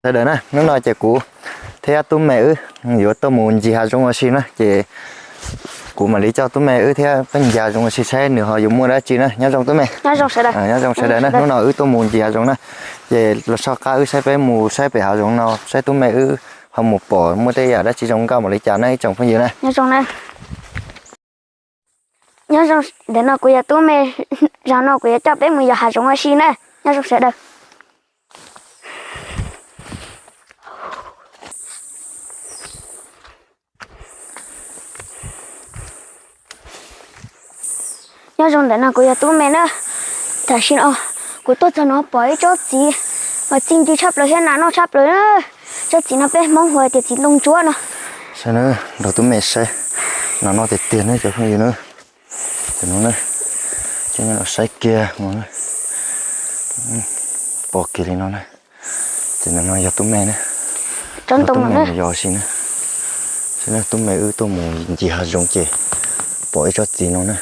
Sawv daws na, hnub no ces kuv thiab tub me wb yuav tuaj mus ncig hav zoov ua si na, ces kuv mam li coj tub me wb thiab peb ncig hav zoov ua si saib nws ho yuav muaj dab tsi na. Nyob zoo tub me. Nyob zoo sawv daws na, hnub no wb tuaj mus ncig hav zoov na, ces los soj qab wb saib peb mus saib pem hav zoov no saib tub me wb ho mus pom muaj tej yam dab tsi zoo nkauj mam li cas na ib tsoom phooj ywg na. Nyob zoo, ntawm no kuv yog tub me, zaum no kuv yuav coj peb mus yos hav zoov ua si na. Nyob zoo sawv daws. Nyob zoo ntawm no kuv yog tub me na. Tam sim no kuv tuaj txog no pom ib tsob txiv mas txi ncw tshaj plaws thiab nas noj tshaj plaws na. Tsob txiv no peb Hmoob hu tias txiv ntoo ntsuab no. Saib na, nrog tub me saib, nas noj tiag tiag na cov phooj ywg na. Ces no na, coj nyob los saib kiag no na, pom kiag li no na. Ces ntawm no yog tub me na, tub me yos si na. Saib na, tub me wb tuaj mus ncig hav zoov ces pom ib tsob txiv no na,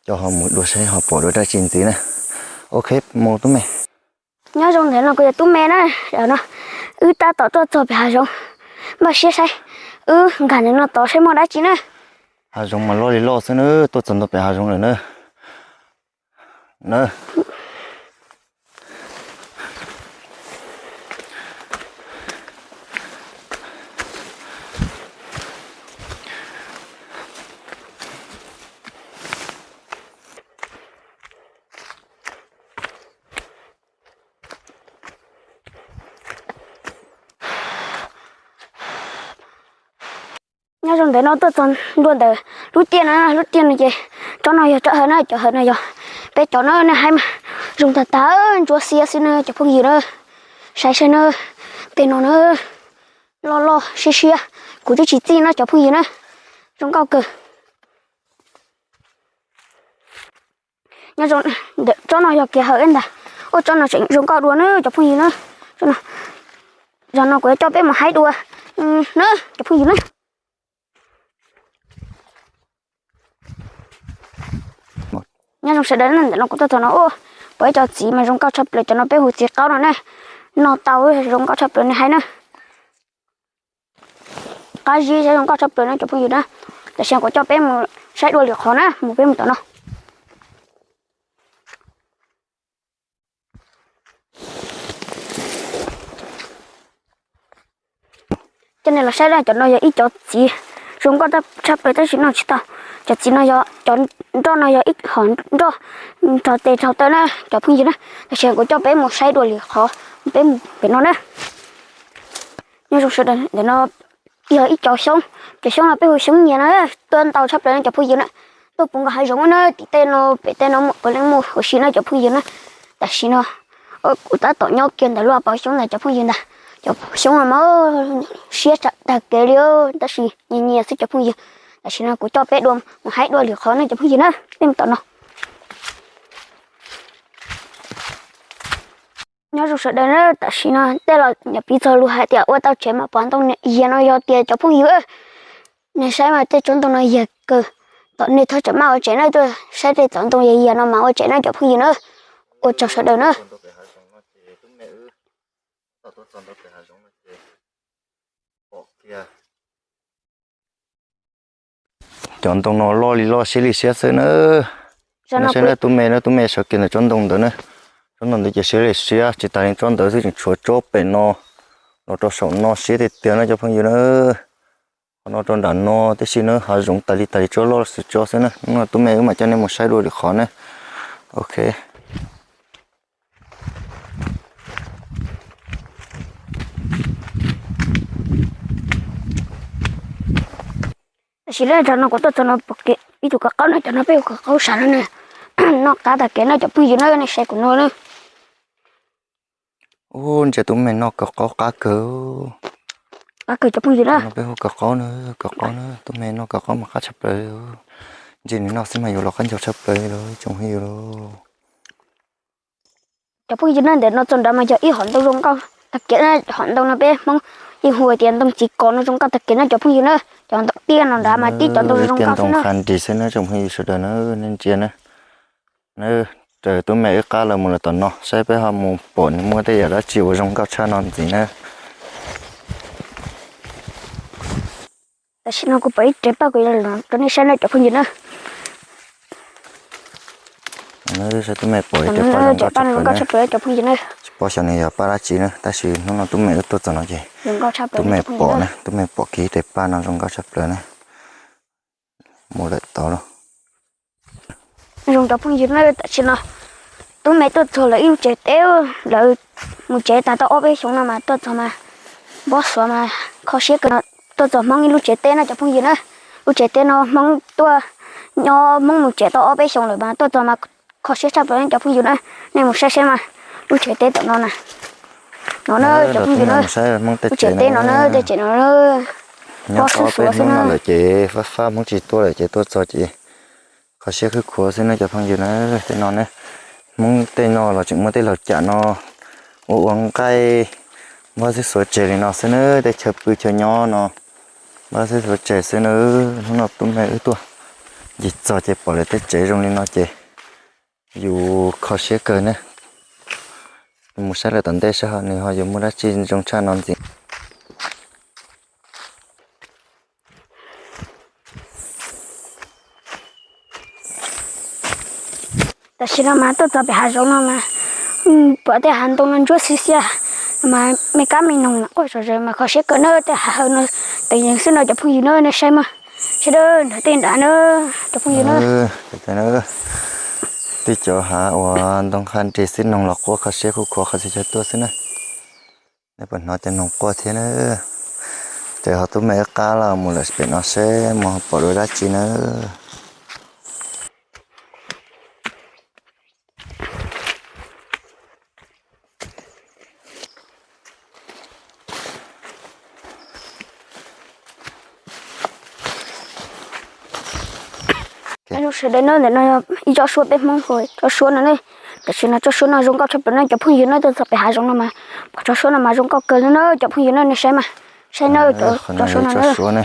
coj ho mus dua saib ho pom dua dab tsi ntxiv na. Ok, mus tub me. Nyob zoo ntawm no kuv yog tub me na, zaum no wb tab tom tuaj txog pem hav zoov, npaj siab saib, wb nkag ntawm no tod saib muaj dab tsi na. Hav zoov mas loj li loj xwb na, tuaj txog ntua pem hav zoov lawm na. Na. Nyob zoo ntawm no tuaj txog ntua ntawm lub tiaj no, lub tiaj no ces tsob no yog tsob hawm na, cov hawm no yog peb cov na, nej haib mas zoo tag tag, ntsuab xiab xwb na cov phooj ywg na. Saib saib na, tej no na, loj loj siab siab, kuv twb tsis txij no cov phooj ywg na, zoo nkauj kawg. Nyob zoo, tsob no yog kiav hawm ntag, ua tsob no tseem zoo nkauj dua na cov phooj ywg na. Zaum no kuv yuav coj peb mus haib dua na cov phooj ywg na. Nyob zoo sawv daws, ntawm no kuv tuaj txog no ua pom ib co txiv mas zoo nkauj tshaj plaws, cov no peb hu txiv qaub no ne, noj tau zoo nkauj tshaj plaws ne haib na. Qab zib zoo nkauj tshaj plaws na cov phooj ywg na. Tam sim no kuv coj peb mus saib dua lwm qhov na, mus peb mus tom no. Coj nej los saib na, cov no yog ib cov txiv zoo nkauj tshaj plaws tab sis noj tsis tau. Cov txiv no yog, cov nroj no yog ib hom nroj rog tes rog taw na cov phooj ywg na. Tam sim no kuv coj peb mus saib dua lwm qhov, peb mus pem no na. Nyob zoo sawv daws, ntawm no yog ib co xyoob, cov xyoob no peb hu xyoob nyias na, tuaj ntau tshaj plaws no cov phooj ywg na. Tuaj puv nkaus hav zoov na, tim tej no pem tej no muaj puav leej muaj huv si na cov phooj ywg na. Tam sim no kuv tab tom nyob kiag ntawm lub hauv paus xyoob ntawd cov phooj ywg ntag. Cov xyoob no mas siab tag kev li tab sis nyias nyias xwb cov phooj ywg. Tam sim no kuv coj peb dua mus haib dua lwm qhov na cov phooj ywg na, peb mus tom no. Nyob zoo sawv daws na, tam sim no tej los nyuam piv txog lus hais tias ua tau tsev mas pov ntoo yias no yog tias cov phooj ywg. Nej saib mas tej tsob ntoo no yias kawg, tom nej thaj tsam maj ua tsev na, tuaj saib tej tsob ntoo yias yias no mas ua tsev na cov phooj ywg na. Ua tsaug sawv daws na. Cov ntoo no loj li loj siab li siab xwb na. Saib na tub me na, tub me sawv kiag ntawm tsob ntoo ntawd na. Tsob ntoo ntawd ces siab li siab, tsis tas li tsob ntawd xwb tseem tshuav tsob pem no los rau saum no siab tiag tiag na cov phooj ywg na. Qhov no rau nram no tib si na, hav zoov tas li tas li tsob loj xwb tsob xwb na. Hnub no tub me wb mam coj nej mus saib dua lwm qhov na. Ok. Tam sim no kuv tuaj txog no pom ib tug kaus qaub no, cov no peb hu kaus qaub sawv no ne. Noj qab tag kev no cov phooj ywg na, nej saib kuv no na. Ub, ntsia tub me noj kaus qaub qab kawg. Qab kawg cov phooj ywg na. Peb hu kaus qaub na, kaus qaub na, tub me noj kaus qaub mas qab tshaj plaws. Ntsia nws noj xwb mas yuav los qab ncauj tshaj plaws li tsoom phooj ywg lauj. Cov phooj ywg na, ntawm no txog nrad mas yog ib hom ntoo zoo nkauj tag kev na, hom ntoo no peb Hmoob yeej hu tias ntoo txiv kos no zoo nkauj tag kev na cov phooj ywg na. Cov ntoo tiaj no nrad mas tib cov ntoo zoo nkauj xwb na. Qha nris xwb na tsoom phooj ywg sawv daws na, nej ntsia na. Na, raws tub me wb qab los mus lawm tom no saib peb ho mus pom nws muaj tej yam dab tsi uas zoo nkauj tshaj no ntxiv na. Tam sim no kuv pom ib rev paj kuv yuav los rau nej saib na cov phooj ywg na. Saib tub me pom ib rev paj zoo nkauj tshaj plaws cov phooj ywg na. Tsis paub xyov nws yog paj dab tsi na, tab sis hnub no tub me wb tuaj txog no ces tub me pom na, tub me pom kiag ib rev paj no zoo nkauj tshaj plaws na. Mus lawm tod lauj. Zoo cov phooj ywg na, tam sim no tub me tuaj txog lawv ib lub tsev teb, lawv mus tsev tas tau ob peb xyoos no mas tuaj txog mas npau suav mas kho siab kawg no. Tuaj txog Hmoob ib lub tsev teb no cov phooj ywg na. Lub tsev teb no Hmoob tuaj nyob, Hmoob mus tsev tau ob peb xyoos lawm mas tuaj txog mas kho siab tshaj plaws cov phooj ywg na. Nej mus saib saib mas lub tsev teb tom no na. No na cov phooj ywg na, lub tsev teb no na, tej tsev no na, nyob ob peb hnub no lawm ces fab fab Hmoob tsis tuaj lawm ces tuaj txog ces kho siab khwb khuav xwb na cov phooj ywg na. Tej no ne, Hmoob tej no los tseem muaj tej laug cam no ua ua nqaij, npaj xwb xuav tseg li no xwb na. Tej chaw pw chaw nyob no npaj xwb xuav tseg xwb na. Hnub no tub me wb tuaj ncig txog ces pom lawv tej tsev zoo li no ces yus kho siab kawg ne. Mus saib lawv tom ntej saib ho nws ho yuav muaj dab tsi zoo tshaj no ntxiv. Tam sim no mas tuaj txog pem hav zoov no mas pom tej hav ntoo no ntsuab xiab xiab mas me kab me noog quaj zom zaws mas kho siab kawg na. Tej hav hawm no teem yees xwb no cov phooj ywg na, nej saib mas, saib nram tej nrad na cov phooj ywg na. Tej cov hav uas ntoo qha nres xwb noog los quaj kho siab khuv khuav qhov txhia chaw tuaj xwb na. Nej puas hnov cov noog quaj thiab na? Ces ho tub me wb qab los mus lawm pem no seb mus pom dua dab tsi na. Sawv daws na, ntawm no ib tsob suab peb Hmoob hu tsob suab no ne. Tam sim no tsob suab no zoo nkauj tshaj plaws no cov phooj ywg na, tuaj txog pem hav zoov no mas pom tsob suab no mas zoo nkauj kawg li na cov phooj ywg na, nej saib mas, saib na, tsob suab no na.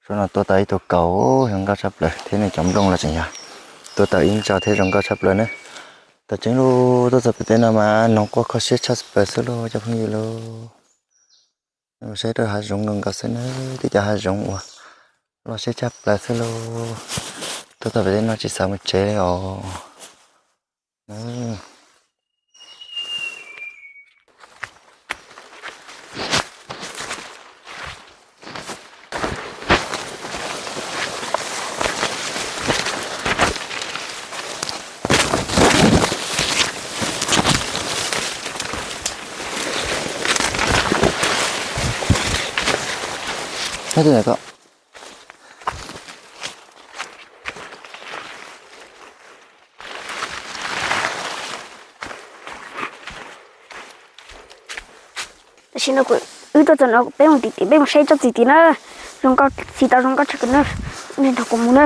Suab no tuaj tau ib tug kaus zoo nkauj tshaj plaws thiab nws cov nplooj los tseem yog tuaj tau ib ntsa thiab zoo nkauj tshaj plaws na. Tam tseeb los tuaj txog pem tej no mas noog quaj kho siab tshaj plaws xwb lauj cov phooj ywg lauj. Saib rau hav zoov nkaus nkaus xwb na, twb cov hav zoov uas loj siab tshaj plaws xwb lauj. Tuaj txog pem tej no tsis xav mus tsev li os. Tam sim no kuv, wb tuaj txog no peb mus tim tim peb mus saib tsob txiv tim na, zoo nkauj txiv tau zoo nkauj tshaj plaws na, nej nrog kuv mus na.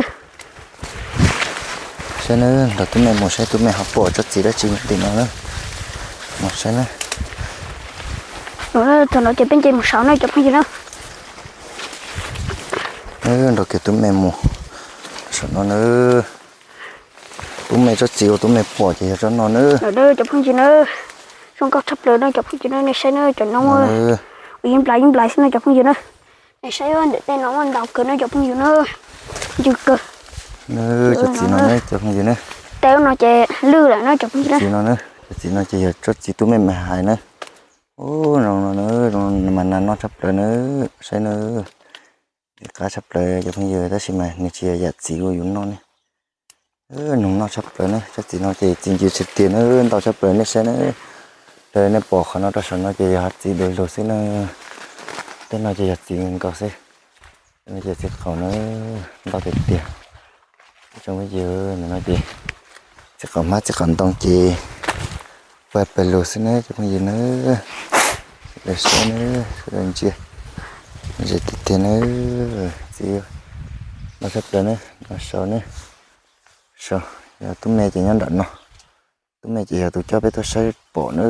Saib na, nrog tub me mus saib tub me ho pom tsob txiv dab tsi tim no na. Mus saib na. Txog no ces peb nce mus saud na cov phooj ywg na. Nrog kiag tub me mus saum no na. Tub me tsob txiv uas tub me pom ces yog tsob no na. Cov phooj ywg na, zoo nkauj tshaj plaws na cov phooj ywg na, nej saib na cov no ua yeeb nplais yeeb nplais xwb na cov phooj ywg na. Nej saib ntawm tej no muaj ntau kawg na cov phooj ywg na, ncw kawg. Cov txiv no na cov phooj ywg na. Tej no ces lwj lawm na cov phooj ywg na. Txiv no na, cov txiv no ces yog tsob txiv tub me me hais na. Ub, zoo no na, zoo mas nas noj tshaj plaws na, saib na. Qab tshaj plaws cov phooj ywg tab sis mas nws tsis yog yam txiv uas yus noj ne. Noog noj tshaj plaws na, tsob txiv no ces txiv ncw tsis tiag na, ntau tshaj plaws nej saib na. Raws nej pom qhov no rau saum no ces yog hav txiv du lug xwb na. Tej no ces yog txiv nkaus xwb. Tej no ces txiv qaum na, ntau tiag tiag. Tsoom phooj ywg, ntawm no ces txiv qaum hmab txiv qaum ntoo ces pawg pawg lug xwb na cov phooj ywg na. Sawv daws saib na, sawv daws ntsia, ntsia tiag tiag na. Txiv ntau tshaj plaws na, no saud na. Saud yog tub me ces nyob nram no. Tub me ces yog tus coj peb tuaj saib pom na.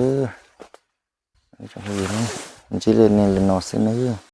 Tsoom phooj ywg, ntsib li no xwb na.